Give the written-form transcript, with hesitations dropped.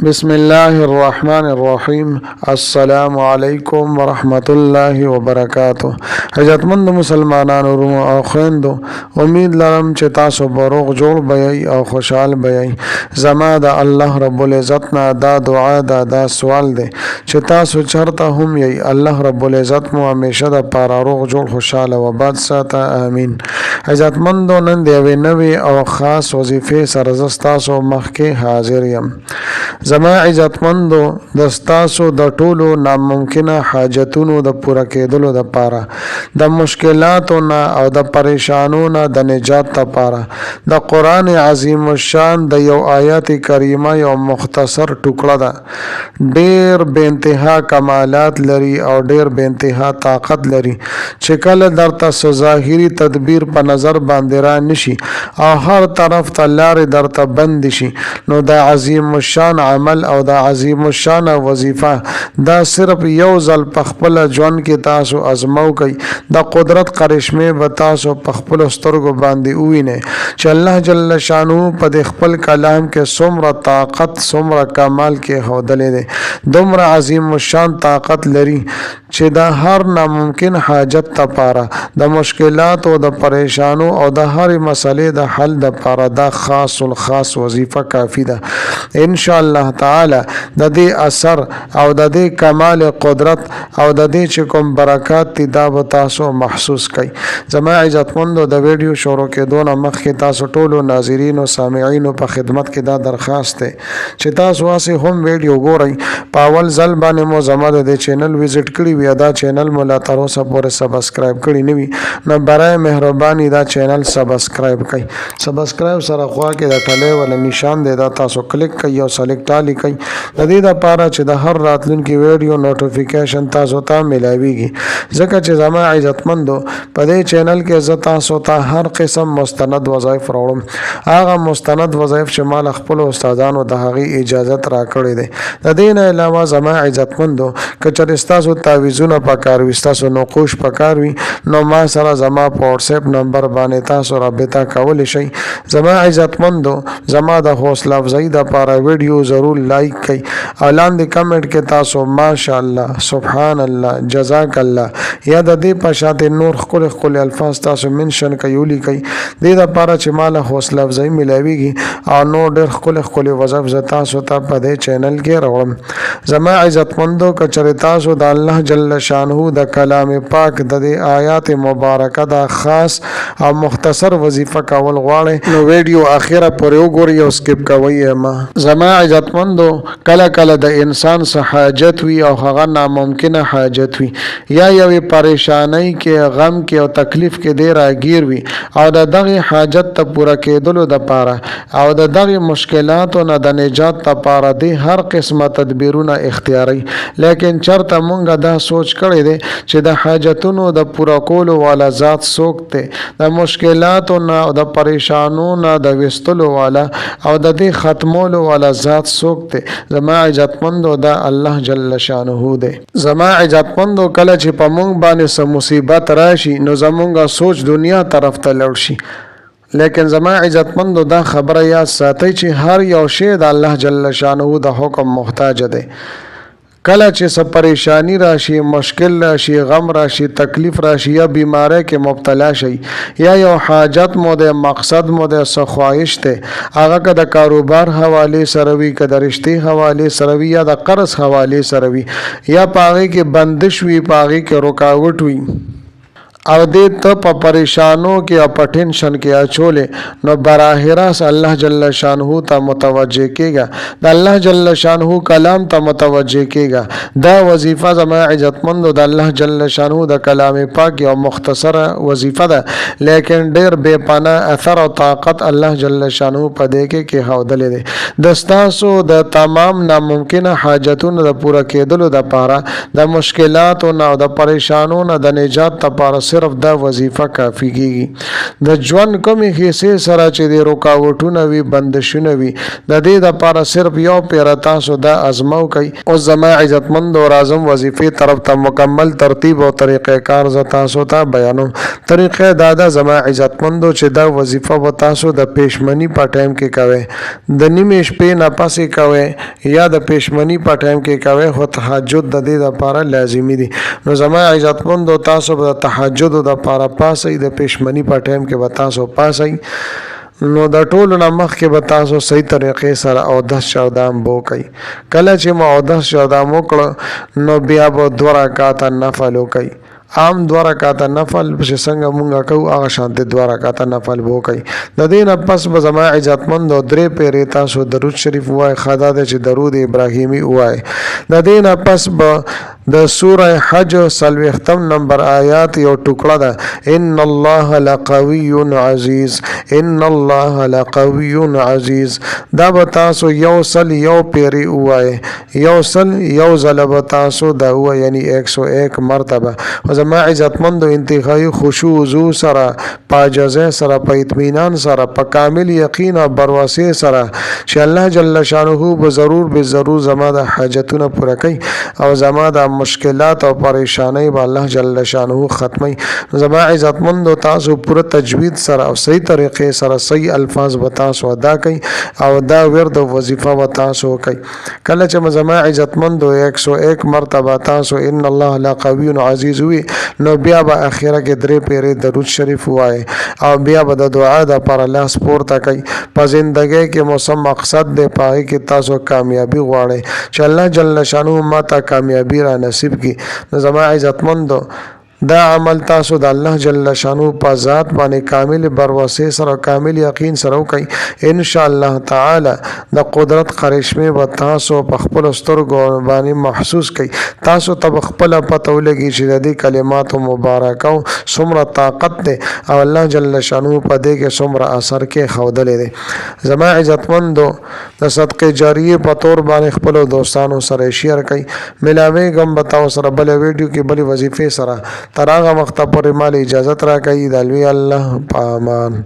بسم الله الرحمن الرحیم. السلام علیکم ورحمت الله وبرکاته. عزتمند مسلمانانو، وروڼو او خویندو، امید لرم چې تاسو به روغ جوړ به یئ او خوشحال به یئ. زما د الله رب العزت نه دا دعا ده، دا سوال دی چې تاسو چرته هم یئ، الله رب العزت مو همیشه د پاره روغ جوړ، خوشحال او آباد ساته، آمین. عزتمندو، نن د یوې نوې او خاص وظیفې سره زه ستاسو مخکې حاضر یم. زما عزتمندو، د ستاسو د ټولو ناممکنه حاجتونو د پوره کېدلو دپاره، د مشکلاتو نه او د پریشانو نه د نجات دپاره، د قرآن عظیم الشان د یو آیات کریمه یو مختصر ټوکړه ده. ډیر بې انتها کمالات لري او ډیر بې انتها طاقت لري چې کله درته څه ظاهري تدبیر په نظر باندې را نشي او هر طرف ته لارې درته بندې شي، نو د عظیم الشان عمل او د عظیم الشان وظیفه دا صرف یو ځل په خپل ژوند کې تاسو ازمو کوي، د قدرت کرشمه به تاسو په خپل سترګو باندې ووینئ چې الله جل شانه په د خپل کلام کې څومره طاقت، څومره کمال کې ښودلی دی. دومره عظیم الشان طاقت لري چې د هر ناممکن حاجت لپاره، د مشکلاتو، د پریشانو او د هرې مسلې د حل لپاره دا خاص الخاص وظیفه کافي ده. ان شاء الله تعالی د دې اثر او د دې کمال قدرت او د دې چې کوم برکات دي، دا به تاسو محسوس کړئ. زما عزتمندو، د ویډیو شروع کېدو نه مخکې تاسو ټولو ناظرینو، سامعینو په خدمت کې دا درخواست دی چې تاسو هسې هم ویډیو ګورئ، په اول ځل باندې مو زما د دې چینل وزټ کړی وي، دا چینل مو لا تر اوسه پورې سبسکرایب کړی نه وي، نو برای مهرباني دا چینل سبسکرایب کړئ. سبسکرایب سره خوا کې د ټلې ولا نشان دی، دا تاسو کلیک کړئ او سلیکټ آل کړئ، د دې لپاره چې د هر راتلونکي ویډیو نوټیفیکیشن تاسو ته ملاویږي. ځکه چې زما عزتمندو، په دې چینل کې زه تاسو ته هر قسم مستند وظایف راوړم، هغه مستند وظایف چې ما له خپلو استادانو د هغې اجازت راکړی دی. د دې نه علاوه زما عزتمندو، که چېرې ستاسو تعویذونه پکار وي، ستاسو نقوش پکار وي، نو ما سره زما په واتس اپ نمبر باندې تاسو رابطه کولی شئ. زما عزتمندو، زما د حوصله افزایي دپاره ویډیو ضرور لایک کړئ او لاندې کمنټ کې تاسو ماشاءالله، سبحان الله، جزاک الله یا د دې په شاته نور ښکلي ښکلي الفاظ تاسو منشن کړئ، ولیکئ، دې دپاره چې ما له حوصله افزایي ملاویږي او نور ډېر ښکلي ښکلي وظایف زه تاسو ته په دې چینل کې راوړم. زما عزتمندو، که چېرې تاسو د الله جل شانه د کلام پاک د دې آیات مبارکه دا خاص او مختصر وظیفه کول غواړئ، نو ویډیو اخره پورې وګورئ او سکیپ کوئ یې مه. زما عزتمندو، کله کله د انسان څه حاجت وي او هغه ناممکنه حاجت وي، یا یوې پریشانۍ کې، غم کې او تکلیف کې دی راګیر وي او د دغه حاجت ته پوره کېدلو دپاره او د دغه مشکلاتو نه د نجات لپاره دی هر قسمه تدبیرونه اختیاروي، لیکن چرته مونږ دا سوچ کړی دی چې د حاجتونو د پوره کولو والا ذات څوک دی؟ د مشکلاتو نه او د پریشانو نه د ویستلو والا او د دې ختمولو والا ذات څوک دی؟ زما عزتمندو، دا الله جل شانه دی. زما عزتمندو، کله چې په مونږ باندې څه مصیبت راشي، نو زمونږ سوچ دنیا طرف ته لړ شي، لیکن زما عزتمندو، دا خبره یاد ساتئ چې هر یو شی د الله جل شانه د حکم محتاج دی. کله چې څه پریشانی راشي، مشکل راشي، غم راشي، تکلیف راشي یا بیماری کې مبتلا شي یا یو حاجت مو دی، مقصد مو دی، څه خواهش دی، هغه که د کاروبار حوالې سره وي، که د رشتې حوالې سره وي یا د قرض حوالې سره وي، یا په هغې کې بندش وي، په هغې کې رکاوټ وي او دې ته په پریشانو کې او په ټینشن کې اچولې، نو براه راست الله جل شانه ته متوجه کېږه، د الله جل شانه کلام ته متوجه کېږه. دا وظیفه زما عزتمندو د الله جل شانه د کلام پاک یو مختصره وظیفه ده، لیکن ډیر بې پناه اثر او طاقت الله جل شانه په دې کې کېښودلی دی. د ستاسو د تمام ناممکنه حاجتونو د پوره کېدلو دپاره، د مشکلاتو نه او د پریشانو نه د نجات لپاره صرف دا وظیفه کافي کیږي. د ژوند کومې حصې سره چې د رکاوټونه وي، بندشونه وي، د دې لپاره صرف یو پیره تاسو دا ازمه وکړئ. اوس زما عزتمندو راځم وظیفې طرف ته، مکمل ترتیب او طریقه کار زه تاسو ته بیانوم. طریقه دا ده زما عزتمندو چې دا وظیفه به تاسو د پیشمني په ټایم کې کوئ، د نیمې شپې نه پسې کوئ یا د پیشمني په ټایم کې کوئ، خو تهجد د دې لپاره لازمي دي. نو زما عزتمندو تاسو به د تهجد لپاره پاسئ، د پیشمني په ټایم کې به تاسو پاسئ. نو د ټولو نه مخکې به تاسو صحیح طریقې سره اودس چردام به وکئ. کله چې مو اودس چردام وکړو نو بیا به 2 رکعاته نفل وکئ. عام 2 رکعاته نفل چې څنګه مونږ کوو هغه شانتې 2 رکعاته نفل به وکئ. د دې نه پس به زما عزتمندو 3 پیرې تاسو درود شریف ووایئ، ښه دا دی چې درود ابراهیمي ووایئ. د دې نه پس به د سوره حج 40 نمبر آیات یو ټوکړه ده، ان الله لقوی عزیز، ان الله لقوی عزیز، دا به تاسو 101 پیرې ووایئ. 101 ځله به تاسو دا ووایئ، یعنی 101 مرتبه. خو زما عزتمندو انتهایی خشوع وضوع سره، په عاجزۍ سره، په اطمینان سره، په کامل یقین او بروسې سره چې الله جل شانه به ضرور به ضرور زما د حاجتونه پوره کوي او زما د مشکلات او پریشانۍ به الله جل شانه ختموي. زما عزتمندو تاسو پوره تجوید سره او صحیح طریقې سره صحیح الفاظ به تاسو ادا کوي او دا ورد او وظیفه به تاسو کوي. کله چې زما عزتمندو 101 مرتبه تاسو ان الله لقوی عزیز وي، نو بیا به اخره کې 3 پیرې درود شریف ووایئ او بیا به د دعا دپاره لاس پورته کوي. په زندګۍ کې مو څه مقصد دی، په هغې کې تاسو کامیابي غواړئ چې الله جل شانه ما ته کامیابي را نصیب کړي. نو زما عزتمندو دا عمل تاسو د الله جل شانه په ذات باندې کامل بروسې سره کامل یقین سره وکړئ. ان شاء الله تعالی د قدرت کرشمې به تاسو په خپلو سترګو باندې محسوس کړئ. تاسو ته به خپله پته ولګي چې د دې کلماتو مبارکو څومره طاقت دی او الله جل شانه په دې کې څومره اثر کې ښودلی دی. زما عزتمندو د صدقې جاریې په تور باندې خپلو دوستانو سره شیر کړئ. ملاویږم به تاسو سره بله ویډیو کې بلې وظیفې سره. تر هغه وخته پورې ما له اجازت راکړئ. د لوی الله په امان.